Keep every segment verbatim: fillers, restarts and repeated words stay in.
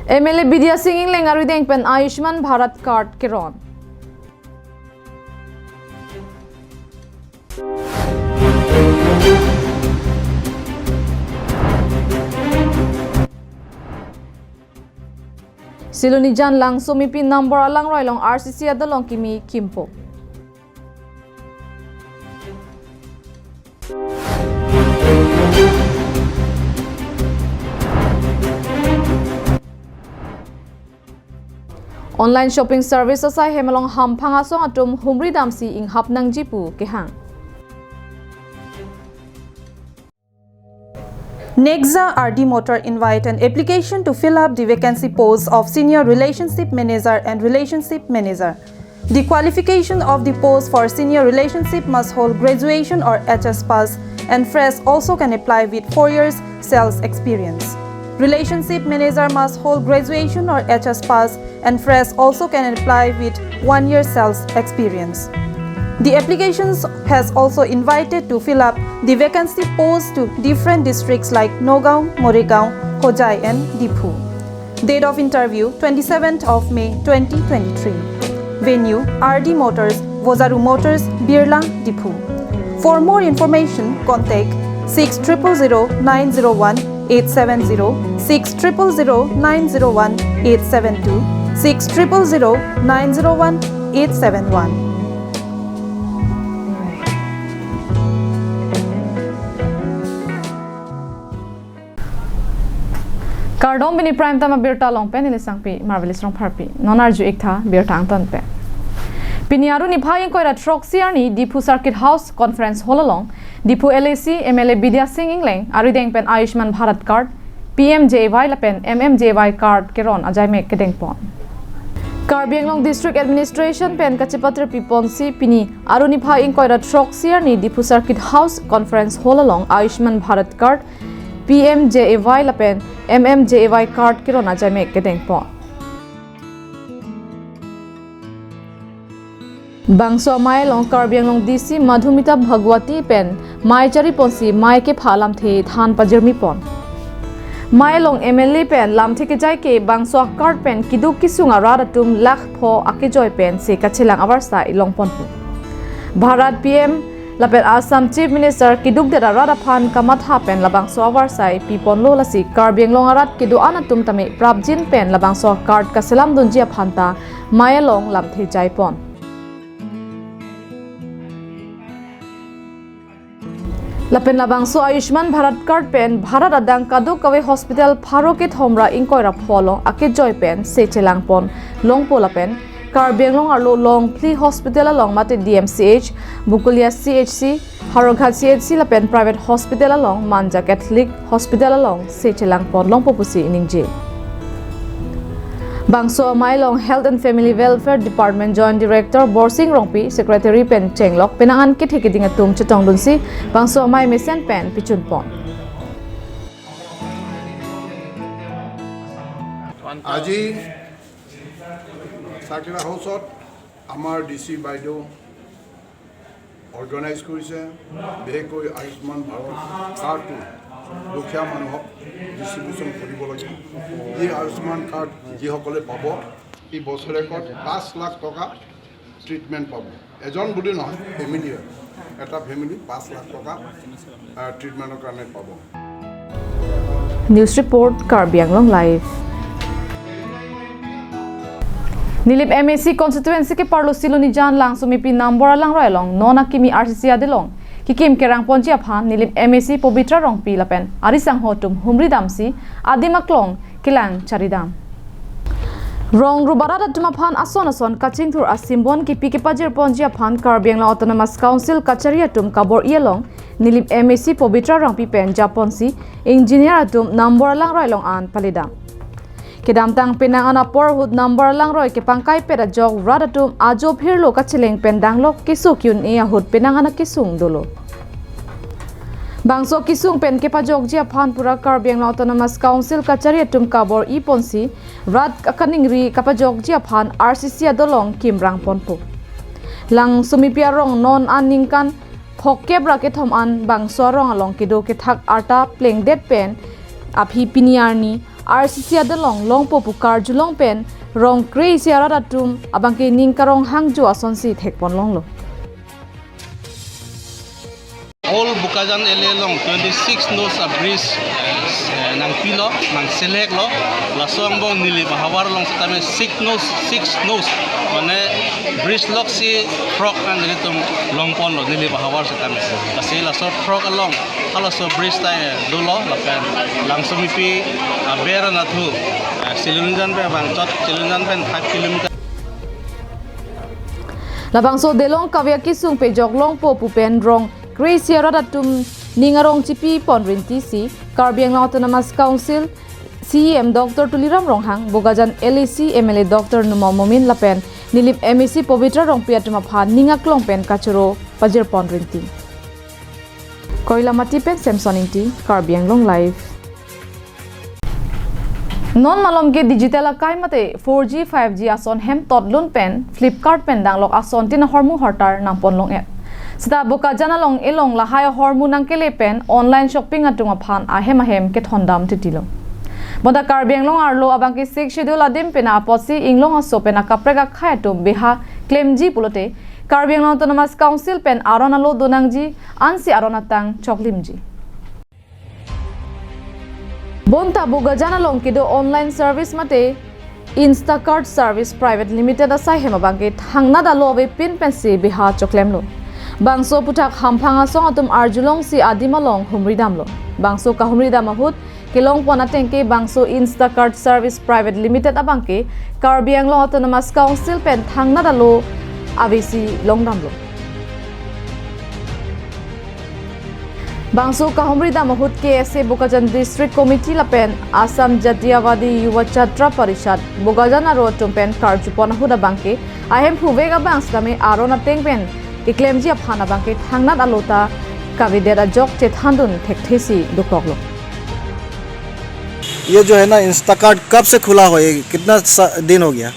M L A Bidya Sing Engleng arideng pen Ayushman Bharat Card keron. Silonijan Langsomipi Nambor Alangroi along R C C adolong kimi kimpo. Online shopping service asai hem along hamphang asong atum humri damsi inghap nangji pu kehang. Nexa R D Motor invite an application to fill up the vacancy post of Senior Relationship Manager and Relationship Manager. The qualification of the post for Senior Relationship must hold graduation or H S pass, and fresh also can apply with four years sales experience. Relationship Manager must hold graduation or H S pass, and fresh also can apply with one year sales experience. The applications has also invited to fill up the vacancy posts to different districts like Nagaon, Morigaon, Hojai and Diphu. Date of interview, twenty-seventh of May twenty twenty-three. Venue, R D Motors, Vozaru Motors, Birla, Diphu. For more information, contact six triple zero nine zero one eight seven zero, six triple zero nine zero one eight seven two, six triple zero nine zero one eight seven one. Kardom, pini Prime Time abirta along pen neli Sangpi Marvelous Rongpharpi. Non arju-ik tha birta angton pen. Pini Aru niphai ingkoi ra throksi arni Diphu Circuit House Conference Hall along Diphu L A C M L A Bidya Sing Engleng arideng pen Ayushman Bharat Card, P M J A Y lapen M M J A Y Card keron ajaimek kedengpon. Karbi Anglong District Administration pen kachepatirpi ponsi pini Aru niphai ingkoi ra throksi arni Diphu Circuit House Conference Hall along Ayushman Bharat Card, P M J A Y lapen M M J A Y Card keron ajaimek kedengpon. Bangso amei along Karbi Anglong D C Madhumita Bhagwati pen mei chari ponsi mei kepha lamthe than pajirmi pon. Mei along M L A pen lamthe kejai ke bangso a-card pen keduk kesung arat atum lakh pho akejoi pen se kachelang avarsai longponpo. Bharat P M lapen Assam Chief Minister keduk det arat aphan kamatha pen labangso avarsai piponlo, lasi Karbi Anglong arat kedo-an atum tame prapjin pen labangso a-card kaselam dunji aphan ta mei along lamthe jaipon. Lapen labangso Ayushman Bharat Card pen Bharat adang kadokave hospital pharo kethom ra ingkoi ra pho along akejoi pen se chelangpon longpo lapen Karbi Anglong arlo longphli hospital along mate D M C H, Bokolia C H C, Howraghat C H C lapen private hospital along Manja Catholic Hospital along se chelangpon longpo pusi ningje. Bangso amei along Health and Family Welfare Department Joint Director Borsing Rongpi, Secretary pen chenglok penang an kethe keding atum chetongdunsi bangso amei mesen pen pichunpon. আজি চাৰ্কিট হাউচত আমাৰ D C বাইদেউ অৰ্গেনাইজ কৰিছে, বিশেষকৈ আয়ুষ্মান ভাৰত কাৰ্ডটো দুখীয়া মানুহক ডিষ্ট্ৰিবিউশ্যন কৰিব লাগে। যি আয়ুষ্মান কাৰ্ড যিসকলে পাব, সি বছৰেকত পাঁচ লাখ টকা ট্ৰিটমেণ্ট পাব। এজন বুলি নহয়, ফেমিলিয়ে, এটা ফেমিলি পাঁচ লাখ টকা, আহ, ট্ৰিটমেণ্টৰ কাৰণে পাব। News report, Karbi Anglong Live. Nilip M A C constituency keparlo Silonijan Langsomipi Nambor Alangroi along non akimi R C C adolong kekim kerangponji aphan Nilip M A C Pabitra Rongpi lapen ari sangho atum humri damsi adim aklong kelang charidam. Rong rubarat atum aphan ason ason kachingthur asimbon kipi kepajirponji aphan Karbi Anglong Autonomous Council kachari atum kabor-i along Nilip M A C Pabitra Rongpi pen japonsi engineer atum Nambor Alangroi along an palidam. Kedamtang penang an apor ahut Nambor Alangroi kepangkaipet ajok rat atum ajo phirlo kacheleng pen danglok keso ki-un-e ahut penang an akesung dolo. Bangso kesung pen kepajokji aphan pura Karbi Anglong Autonomous Council kachari atum kabor-i ponsi rat akaningri kapajokji aphan R C C adolong kimrang ponpo. Langsomipi arong non an ningkan phokep ra kethom an bangso arong along kedo kethak arta plengdet pen aphi pini arni R C C adelong longpo pu karjulong pen rong kre-isi arat atum abangke ning karong hangjo asonsi thekponlonglo. All Bokajan area along twenty-six nose a bridge, eh, eh, nangpilo, nangseleklo, laso angbong Nilip ahavar along setame six nose, six nose, mane bridge loksi throk an nelitum longponlo Nilip ahavar setame. Lasi laso throk along halaso bridge ta, eh, dolo, lapen Langsomipi aber anatthu, eh, Silunjan pen abang chot, Silunjan pen five kilometer. Labangso adelong kave akesung pejok longpo pu pen rong kre-isi arat atum ning arong chipipon rintisi Karbi Anglong Autonomous Council C E M Doctor Tuliram Ronghang, Bokajan L A C M L A Doctor Numal Momin lapen Nilip M A C Pabitra Rongpi atum aphan ning aklong pen kachoro pajirpon rinti. Koilamati pen Samson Ingti, Karbi Anglong Live. Non malom ke digital akai mate four G, five G ason hem totlun pen Flipkart pen danglok asontin ahormu hortar nangponlong-et. Seta Bokajan along elong lahai ahormu nangkele pen online shopping atum aphan ahem ahem kethondam titilo. Bonta Karbi Anglong arlo abangke Sixth Schedule adim pen apotsi inglong aso pen akaprek akhei atum beha klemji pulote Karbi Anglong Autonomous Council pen aron alo donangji, ansi aron atang choklimji. Bonta Bokajan along kedo online service mate Instacart Service Private Limited asai hem abangke thangnat alo avepin pensi beha choklemlo. Bangso aphuthak hamphang asong atum arjulongsi adim along humridamlo. Bangso kahumridam ahut kelongpon atengke bangso Instacart Service Private Limited abangke Karbi Anglong Autonomous Council pen thangnat alo avesi longdamlo. Bangso kahumridam ahut K S A Bokajan District Committee lapen Assam Jatiyawadi Yuva Chhatra Parishad Bokajan aro atum pen karjupon ahut abangke ahemphu vek abang setame aron ateng pen keklemji aphan abangke thangnat alo ta kavedet ajok chethandun thekthesi dokoklo. ये जो है ना, इंस्टाकार्ट कब से खुला हो, ये कितना सा- दिन हो गया?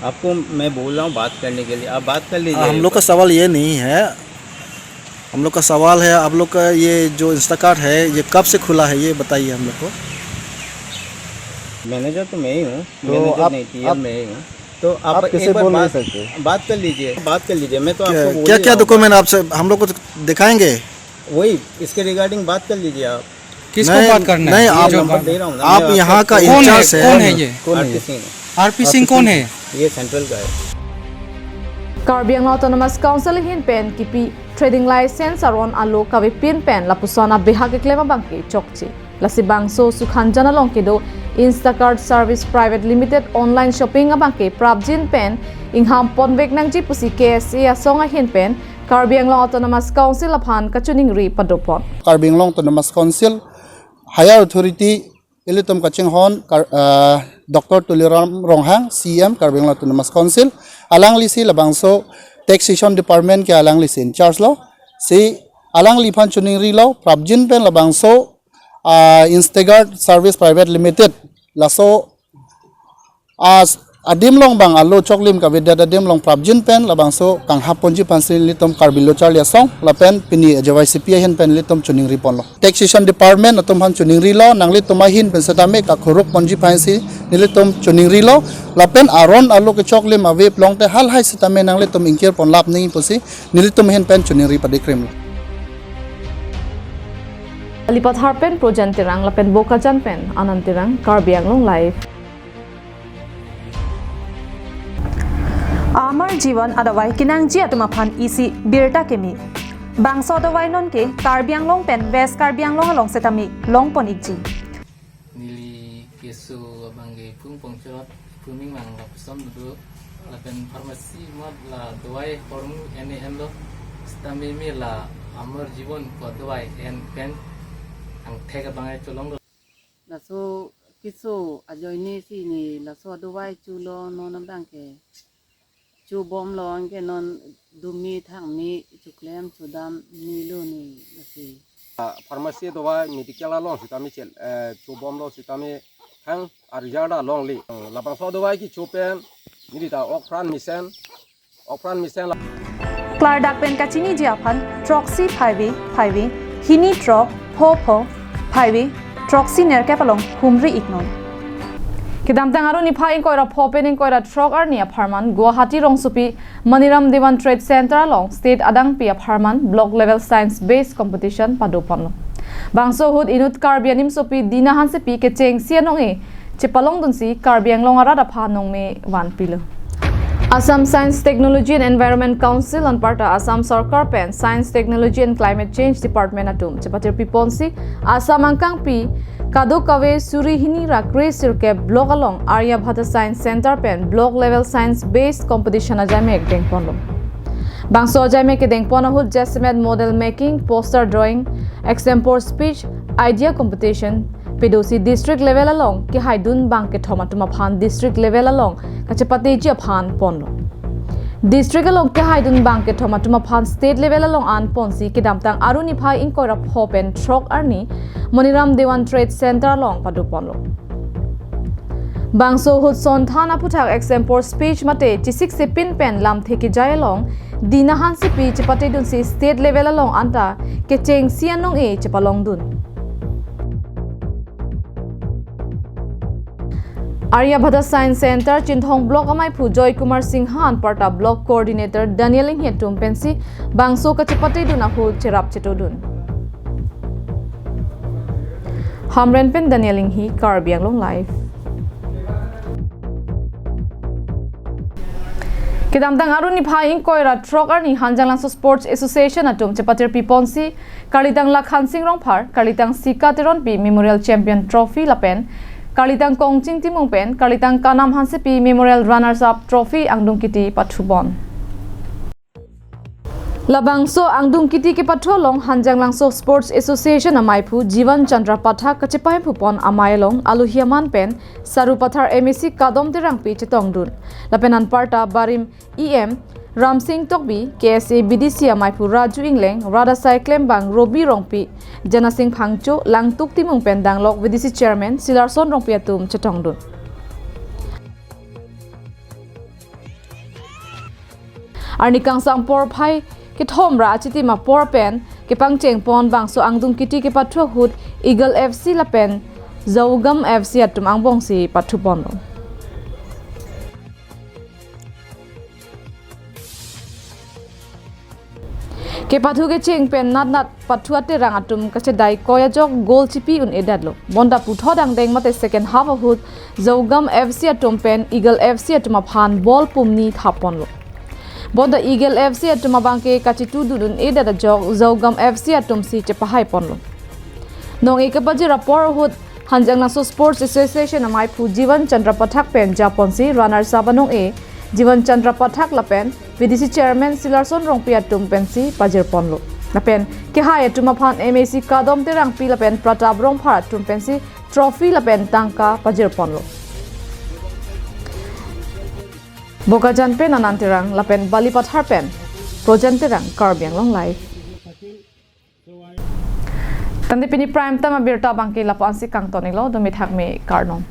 आपको मैं बोल रहा हूँ बात करने के लिए, आप बात कर लीजिए। हम लोग का सवाल ये नहीं है, हम लोग का सवाल है, आप लोग का ये जो इंस्टाकार्ट है, ये कब से खुला है, ये बताइए हम लोग को। मैनेजर तो मैं ही हूँ। तो मैनेजर आप, नहीं, टीएल आप, मैं ही हूँ। तो आप, आप कैसे एक बार बोल नहीं बात, सकते? बात कर लीजिए, बात कर लीजिए। मैं तो आपको बोल क्या ही क्या रहा हूँ। डॉक्यूमेंट आपसे हम लोग को दिखाएंगे? वही, इसके रिगार्डिंग बात कर लीजिए आप। किसको नहीं, बात करना नहीं, है? आप, जो नंबर दे रहा हूँ ना, आप मैं यहाँ आपको का कौन इंचार्ज है? है। कौन है ये? कौन है आरपी ये? सिंह है। आरपी सिंह कौन है? ये सेंट्रल का है। Karbi Anglong Autonomous Council ahin pen kipi trading license aron alo kavepin pen lapuson abeha keklem abangke chokche. Lasi bangso Sukhanjan along kedo Instacart Service Private Limited online shopping abangke prapjin pen ingham ponvek nangji pusi K S A asong ahin pen Karbi Anglong Autonomous Council aphan kachiningri padopon. Karbi Anglong Autonomous Council higher authority ilitum kachinghon Kar- uh, Doctor Tuliram Ronghang, C E M Karbi Anglong Autonomous Council, alanglisi labangso taxation department ke alanglisi in charge lo, si alangliphan chiningrilo, prapjin pen labangso uh, Instacart Service Private Limited laso as adim along bang alo choklim kavedet adim along prapjin pen labangso kanghap ponji aphansi nelitum Karbi Lo Charli Asong lapen pini J Y C P ahin pen nelitum chiningri ponlo. Taxation department atum aphan chiningrilo, nanglitum ahin pen setame kakhuruk ponji aphansi nelitum chiningrilo, lapen aron alo kechoklim avep longte halahai setame nanglitum ingkir ponlap nangji pusi nelitum ahin pen chiningri padikrimlo. Alipathar pen Projan Terang lapen Bokajan pen Anand Terang, Karbi Anglong Live. Amar Jeevan adawai kenangji atum aphan isi birta keme. Bangso adawai nonke Karbi Anglong pen West Karbi Anglong along setame longpon ikji. Neli keso abangke Phung Pongchot, Phung Mingmang lapuson do, lapen pharmacy mot la dawai hormu ene enlo, setame me la Amar Jeevan ko dawai en pen angthek abangke cholonglo. Laso keso ajoine si ne laso adawai cholo, non abangke chobomlo, anke non dumi thangmi choklem chodam nilo ne lasi. Pharmacy dawai medical along sitame chel, eh, chobomlo sitame hang arjada longle. Labangso dawai kecho pen neli ta okpran mesen, okpran mesen la. Klardak pen kachiniji aphan throksi phaive phaive, hini throk pho pho phaive, throksi nerkep along humri iknon. Kedamtang Aru niphai ingkoi ra pho pen ingkoi ra throk arni apharman Guwahati rongsopi Maniram Dewan Trade Center along State adangpi apharman Block Level Science Based Competition padoponlo. Bangso ahut inut Karbi animsopi Dina Hansepi kechengsi anong-e chepalongdunsi Karbi Anglong arat aphan nongme vanpilo. Assam Science, Technology and Environment Council anparta Assam Sorkar pen Science, Technology and Climate Change Department atum chepatirpiponsi Assam angkangpi kadokave suri hini ra kre sirkep block along Aryabhata Science Center pen Block Level Science Based Competition ajaimek dengponlo. Bangso ajaimek kedengpon ahut jasemet model making, poster drawing, extempore speech, idea competition, pedosi district level along kehaidun bang kethom atum aphan district level along kachepateji aphan ponlo. District along kehaidun bang kethom atum aphan state level along an ponsi kedamtang Aru niphai ingkoi ra pho pen throk arni Maniram Dewan Trade Center along padoponlo. Bangso ahut sonthan aphuthak extempore speech mate chesik chepin pen lamthe kejai along Dina Hansepi chepatedunsi state level along anta kechengsi anong-e chepalongdun. Aryabhata Science Center Chinthong Block amaiphu Joy Kumar Singha anparta Block Coordinator Daniel Inghi atum pensi bangso kachepatedun ahut cherap chetodun. Hamren pen Daniel Inghi, Karbi Anglong Live. Kedamtang Aru niphai ingkoi ra throk arni Hanjanglangso Sports Association atum chepatirpiponsi Karlitang Lakhan Sing Rongphar, Karlitang Sika Teronpi Memorial Champion Trophy lapen Karlitang Kongching Timung pen Karlitang Kanam Hansepi Memorial Runners Up Trophy angdung kiti pathupon. Labangso angdung kiti kepathu along Hanjanglangso Sports Association amaiphu Jivan Chandra Pathak kachepaphupon amei along alohi aman pen Sarupathar M A C Kadom Terangpi chetongdun. Lapen anparta Barim E M Ramsing Tokbi, K S A B D C amaiphu Raju Ingleng, rat asai klembang Robi Rongpi, Janasing Phangcho, Langtuk Timung pen danglok V D C Chairman Silarson Rongpi atum chetongdun. Arni kangsam porphai kethom ra achitim apor pen kepangchengpon bangso angdung kiti kepathu ahut Eagle F C lapen Zaugam F C atum angbongsi pathuponlo. Kepathu kecheng pen natnat pathu aterang atum kachedai koi ajok goal chipi un-edetlo. Bonta puthot angdeng mate second half ahut Zaugam F C atum pen Eagle F C atum aphan ball pumni thapponlo. Bonta Eagle F C atum abangke kachitudun un-edet ajok Zaugam F C atumsi chepahaiponlo. Nong-e kepajir apor ahut Hanjanglangso Sports Association amaiphu Jivan Chandra Pathak pen japonsi runners up anong-e Jivan Chandra Pathak lapen V D C Chairman Silarson Rongpi atum pensi pajirponlo. Lapen kehai atum aphan M A C Kadom Terangpi lapen Pratap Rongphar atum pensi trophy lapen tangka pajirponlo. Bokajan pen Anand Terang lapen Balipathar pen Projan Terang, Karbi Anglong Live. Tangte pini prime time abirta abangke lapu-ansi kangton-iklo, do mithak me kardom.